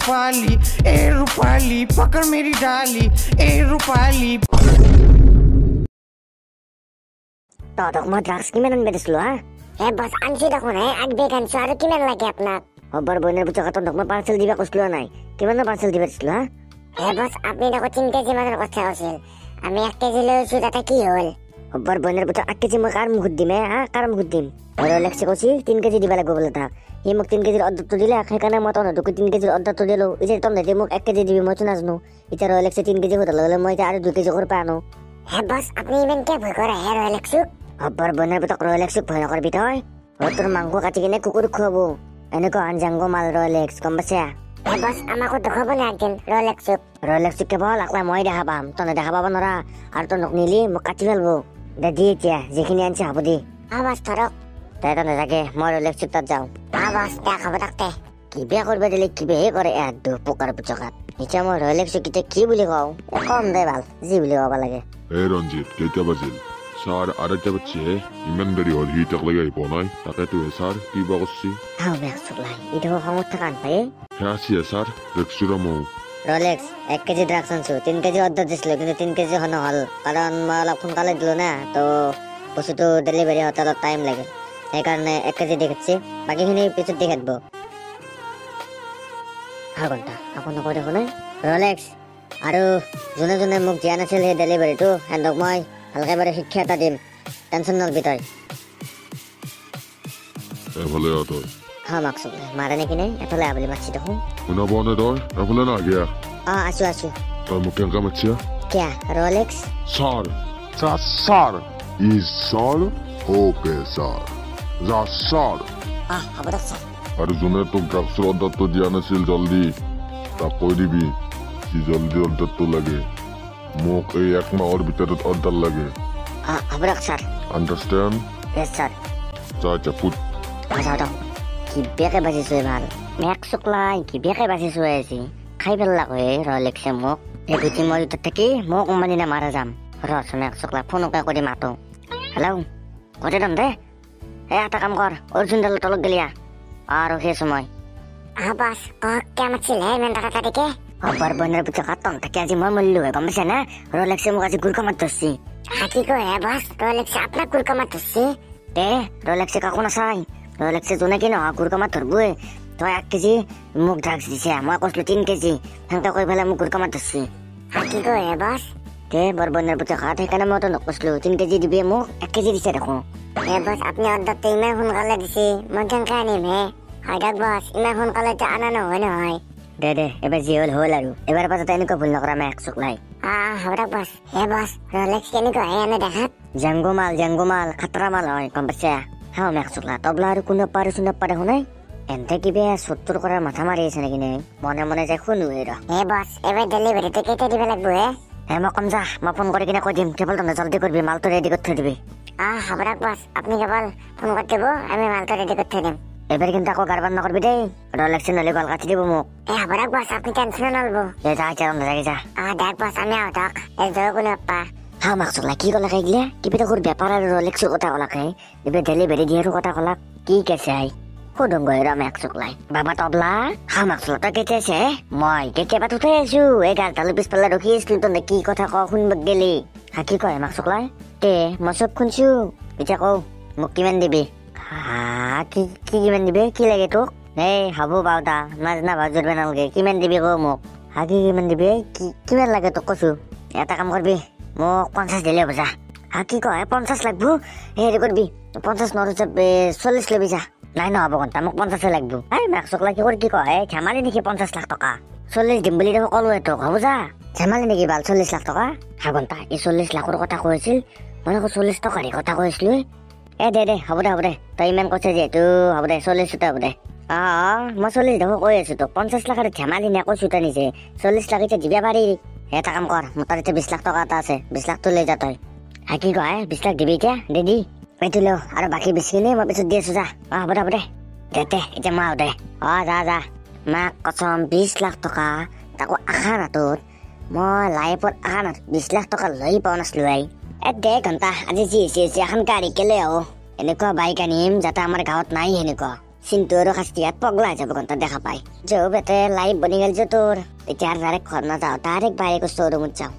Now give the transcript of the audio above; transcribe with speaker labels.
Speaker 1: रूपाली, ए रूपाली पकड़ मेरी डाली, ए रूपाली।
Speaker 2: তহঁতক মই ড্ৰাগছ কিমান আনিব দিছিলো হা?
Speaker 3: হে বছ, আনছি দেখোন হে, এক বেগ আনছো, আৰু কিমান লাগে আপোনাক?
Speaker 2: হবৰ বইনৰ পুতেক, তহঁতক মই পাৰ্চেল দিবা কৈছিলো নাই? কিমানৰ পাৰ্চেল দিবা দিছিলো হা?
Speaker 3: হে বছ, আপুনি দেখোন 3 কেজি মানৰ কথা কৈছিল, আমি 1 কেজি লৈছো, তাতে কি হ'ল?
Speaker 2: হবৰ বইনৰ পুতেক, 1 কেজি মই কাৰ মুখত দিম হে? হা, কাৰ মুখত দিম? ৰলেক্সে কৈছিল 3 কেজি দিব লাগিব বোলে তাক, সি মোক 3 কেজিৰ অৰ্ডাৰটো দিলে, সেইকাৰণে মই তহঁতকো 3 কেজিৰ অৰ্ডাৰটো দিলো। এতিয়া তহঁতে মোক 1 কেজি দিবি মইতো নাজানো। এতিয়া ৰলেক্সে 3 কেজি সোধাৰ লগে লগে মই এতিয়া আৰু 2 কেজি ক'ৰ পৰা আনো?
Speaker 3: হে বছ, আপুনি ইমান কিয় ভয় কৰে হে ৰলেক্সক?
Speaker 2: হবৰ বইনৰ পুতেক, ৰলেক্সক ভয় নকৰিবি তই, তোৰ মাংস কাটি কিনে কুকুৰক খুৱাব, এনেকুৱা আন জাংগ মাল ৰলেক্স, গম পাইছা?
Speaker 3: হে বছ, আমাকো দেখুৱাব নে একদিন ৰলেক্সক?
Speaker 2: ৰলেক্সক কেৱল আকলাই মই দেখা পাম, তহঁতে দেখা পাব নৰা, আৰু তহঁতক নিলি মোক কাটি পেলাব। দে দি এতিয়া যিখিনি আনিছে হ'ব দি।
Speaker 3: অ বছ, ধৰক।
Speaker 2: তই তহঁতে যাগে, মই ৰলেক্সৰ তাত যাওঁ।
Speaker 3: অ বছ, দে হ'ব তাকতে।
Speaker 2: কিবা কৰিব দিলে কিবাহে কৰে এহাতটো পোকাৰ পুচকাত। এতিয়া মই ৰলেক্সক এতিয়া কি বুলি কওঁ? কম দে ভাল, যি বুলি ক'ব লাগে।
Speaker 4: এ ৰঞ্জিত, কেইটা বাজিল? ছাৰ 2:30 বাজছে হে, ইমান দেৰি হ'ল সি এতিয়ালৈকে আহি পোৱা নাই। তাকেতো হে ছাৰ, কি বা কৰছি?
Speaker 2: হাও মেঘ চুকলাই, ই দেখোন খঙত থকা আন পায়ে।
Speaker 4: হে আছি হে ছাৰ, দেখছো ৰ ময়ো।
Speaker 2: ৰলেক্স, 1 কেজি ড্ৰাগছ আনছো, 3 কেজি অৰ্ডাৰ দিছিলো, কিন্তু 3 কেজি নহ'ল, কাৰণ মই অলপ সোনকালে দিলো না, তো বস্তুটো ডেলিভাৰী হওঁতে অলপ টাইম লাগিল, সেইকাৰণে 1 কেজি দি খাচ্ছি, বাকীখিনি পিছত দি খাটব। হা ঘণ্টা আকৌ নকয় দেখোন। ৰলেক্স, আৰু যোনে যোনে মোক দিয়া নাছিল সেই ডেলিভাৰীটো, সিহঁতক মই ভালকে বাৰু শিক্ষা এটা দিম, টেনশ্যন নলবি তই।
Speaker 4: এফালে আহ তই।
Speaker 2: হা মাক চুকলাই, মাৰে নেকি নাই? এফালে আহ বুলি মাতছি দেখোন।
Speaker 4: শুনা পোৱা নাই তই? এফালে নাহ গিয়া।
Speaker 2: অ আছো আছো।
Speaker 4: তই মোক কেনেকে মাতছি?
Speaker 2: কিয়া ৰলেক্স?
Speaker 4: ছাৰ, ছাৰ, ছাৰ, ই ছাৰ, অ'কে ছাৰ, যা ছাৰ।
Speaker 2: অ হ'ব দক ছাৰ।
Speaker 4: আৰু যোনে তোক ড্ৰাগছৰ অৰ্ডাৰটো দিয়া নাছিল জল্দি, তাক কৈ দিবি কি জল্দি অৰ্ডাৰটো লাগে, মোক এই 1 মাহৰ ভিতৰত অৰ্ডাৰ লাগে।
Speaker 2: হ'ব দক ছাৰ।
Speaker 4: আণ্ডাৰষ্টেণ্ড?
Speaker 2: য়েছ ছাৰ।
Speaker 4: যা এতিয়া ফুট।
Speaker 2: যাওঁ দক। কিবাকে বাজিছো ভাল মেক চুকলাই, কিবাকে বাজিছো আজি, খাই পেলাক হে ৰলেক্সে মোক। এই গুটি মই তাত থাকি মই কোম্পানী মাৰা যাম। ৰচ মেক চুকলাই ফোনকে কৰি মাতো। হেল্ল', ক'তে দম দে? এই এটা কাম কৰ, অৰ্জুন দালৰ তলত গেলিয়া ৰখি আছো মই।
Speaker 3: অ বছ, কওক, কিয় মাতছিল হে ইমান তাড়াতাড়িকে?
Speaker 2: হবৰ বনৰ পুতেক, তন থাকি আজি মই মৰিলো হে, গম পাইছা না? ৰলেক্সে মোক আজি গুৰকা মাত ধৰছি।
Speaker 3: হা, কি কয় হে বছ, ৰলেক্সে আপোনাক গুৰকা মাত ধৰছি?
Speaker 2: দে, ৰলেক্সে কাকো নাচাই, ৰলেক্সে যোনে কি নহয় গুৰকা মাত ধৰবই। তই 1 কেজি মোক ড্ৰাগছ দিছে, মই কৈছিলো 3 কেজি, সেনেকে কৈ পেলাই মোক গুৰকা মাত ধৰছি।
Speaker 3: হা, কি কয় হে বছ?
Speaker 2: দে বৰ বনৰ পুতেক, সেইকাৰণে মই তই কৈছিলো 3 কেজি দিবি, মোক 1 কেজি দিছে দেখোন।
Speaker 3: হে বছ, আপুনি অৰ্ডাৰটো ইমান সোনকালে দিছে, মই কেনেকে আনিম হে? হয় দক বছ, ইমান সোনকালেতো অনা নহয় নহয়।
Speaker 2: দে দে, এবাৰ যি হ'ল হ'ল আৰু, এবাৰ পৰা যাতে এনেকুৱা ভুল নকৰা মেক চুকলাই।
Speaker 3: হ'ব দক বছ। হে বছ, ৰলেক্স কেনেকুৱা হে এনে দেখাত?
Speaker 2: জেংগো মাল, জেংগো মাল, খাতৰা মাল হয়, গম পাইছা? হা মেক চুকলা, তবলা আৰু কোনে পাৰে চোনে পাৰে শুনাই, এনতে কিবা চত্তৰ কৰাৰ মাথা মাৰি আছে নেকি? নাই, মনে মনে যাই শুনো ৰ।
Speaker 3: হে বছ, এবাৰ ডেলিভাৰীটো কেতিয়া দিব লাগিব হে?
Speaker 2: হে মই কম যা, মই ফোন কৰি কিনে কৈ দিম, কেৱল তহঁতে জলদি কৰিবি, মালটো ৰেডি কৰি থৈ দিবি।
Speaker 3: হ'ব দক বছ, আপুনি কেৱল ফোন কৰি দিব, আমি মালটো ৰেডি কৰি থৈ দিম।
Speaker 2: এবাৰ কিন্তু আকৌ গাৰবাৰ নকৰিবি দেই, ৰলেক্সে নহ'লে গল কাটি দিব মোক।
Speaker 3: এ হ'ব দক বছ, আপুনি টেনশ্যন নলব।
Speaker 2: দে যা এতিয়া, নাযাবি যা।
Speaker 3: দেখ বছ, আমি আহো দক, এই জয় কোনো পা।
Speaker 2: হা মাক চকলা, কি ক'লাক এইগিলা? কিবা দেখোন বেপাৰ আৰু ৰলেক্সৰ কথা ক'লাক হে, কিবা ডেলিভাৰী দিয়াৰো কথা ক'লাক, কি কেছে আই সুধোংগৈ ৰ মেক চুকলাই। বাবা তবলা, হা মাক চকলা, তই কেতিয়া আছে? মই কেতিয়াবা উঠাই আছো, এই গাছডালৰ পিছফালে ৰখি আছিলো, তহঁতে কি কথা কওঁ শুনিব গেলি। হা কি কয় মাক চুকলাই? তে মই চব শুনছো, এতিয়া কওঁ মোক কিমান দিবি? হা কি কি কিমান দিবি? কি লাগে তোক? এই হ'ব বাৰু দা, নাজনা ভাও জুৰিব নালাগে, কিমান দিবি কওঁ মোক? হা কি কিমান দিবি? কি কিমান লাগে তোক কৈছো? এটা কাম কৰিবি, মোক 50 দিলে হ'ব যা। হা কি কয়, 50 লাগব? হেৰি কৰিবি, 50 নৰো 40 ল'বি যা। নাই নহ'ব ঘণ্টা, মোক 50 লাগব। এই মাক চকলা কি কৰি কি কয়, এই ধেমালি নেকি 50 লাখ টকা? 40 দিম বুলি দেখোন ক'লোৱে তোক, হ'ব যা। ধেমালি নেকি বাল 40 লাখ টকা? হা ঘণ্টা, এই 40 লাখৰ কথা কৈ আছিল, মই আকৌ 40 টকাৰে কথা কৈ আছিলো। এ দে দে, হ'ব দে হ'ব দে, তই ইমান কৈছে যিহেতু হ'ব দে, 40 হ'ব দে। অ মই 40 দেখোন কৈ আছো তোক, 50 লাখ আৰু ধেমালি নে কৈছো তই নিজে, 40 লাখ এতিয়া দিবা পাৰি। এটা কাম কৰ, মোৰ তাত এতিয়া 20 লাখ টকা এটা আছে, 20 লাখটো লৈ যা তই। হা কি কয়, 20 লাখ দিবি এতিয়া? দে দি, এইটো ল, আৰু বাকী 20খিনি মই পিছত দি আছো যা। অ হ'ব দে হ'ব দে, দে দে, এতিয়া মই আহো দে। অ যা যা। মাক কচম, 20 লাখ টকা, তাকো আশা নাটোত, মই লাইফত আশা নাটোত 20 লাখ টকা লৈ পোৱা নাছিলো। I A দে ঘণ্টা, আজি যি হৈছে হৈছে, এখন গাড়ী কেলে আহো, এনেকুৱা বাইক আনিম যাতে আমাৰ গাঁৱত নাই সেনেকুৱা। চিন্তু আৰু শাস্তি ইয়াত পগলা হৈ যাব ঘণ্টা দেখা পায়। যৌ বেটে, লাইফ বনি গেল যে তোৰ। এতিয়া আৰু ডাইৰেক্ট ঘৰ নাযাওঁ, ডাইৰেক্ট বাইকৰ শ্ব'ৰুমত যাওঁ।